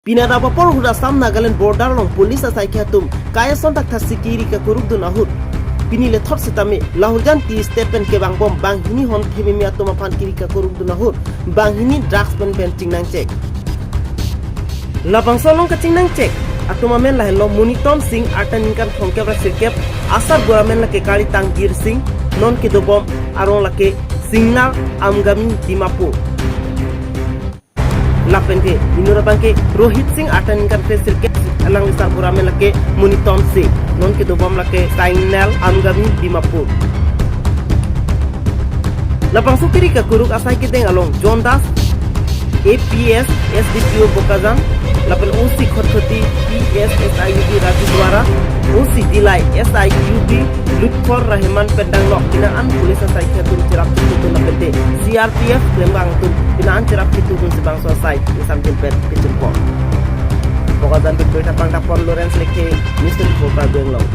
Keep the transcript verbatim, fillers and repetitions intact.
Pini adap apor ahut Assam Nagaland border along police asaikhi atum kai ason thakthak si kiri kakuruk dun ahut, pini lethot sitame Lahorijan T State pen kevangbom banghini hon themimi atum aphan kiri kakuruk dun ahut banghini drugs pen pen chingnangchek. Labangso along kachingnangchek atum amen lahenlo Munitom Singh, arta ningkan thomkep ra sirkep, asarbura amen lake Kalitang Bir Singh, non kedobom arong lake Singnar Amgami Dimapur. Lapente inut abangke Rohit Singh, arta ningkan phre sirkep, alangli sarbura amen lake Munitom Singh, non kedobom lake Singnar Amgami Dimapur. Labangso kiri kakuruk asai kedeng along John Das, A P S, S D P O Bokajan, lapen O C Khatkhati, P S S I U B Raju Duara, O C Dillai, S I U B Lutfur Rahman pen danglok pini an police asaikhi atum cherap chitu dun lapente C R P F klembang atum pini an cherap chitu dun si bangso asai isamjin pen pichunpon. Bokajan pen Boitapang Dapon Lawrence Lekthe, News twenty-four Karbi Anglong.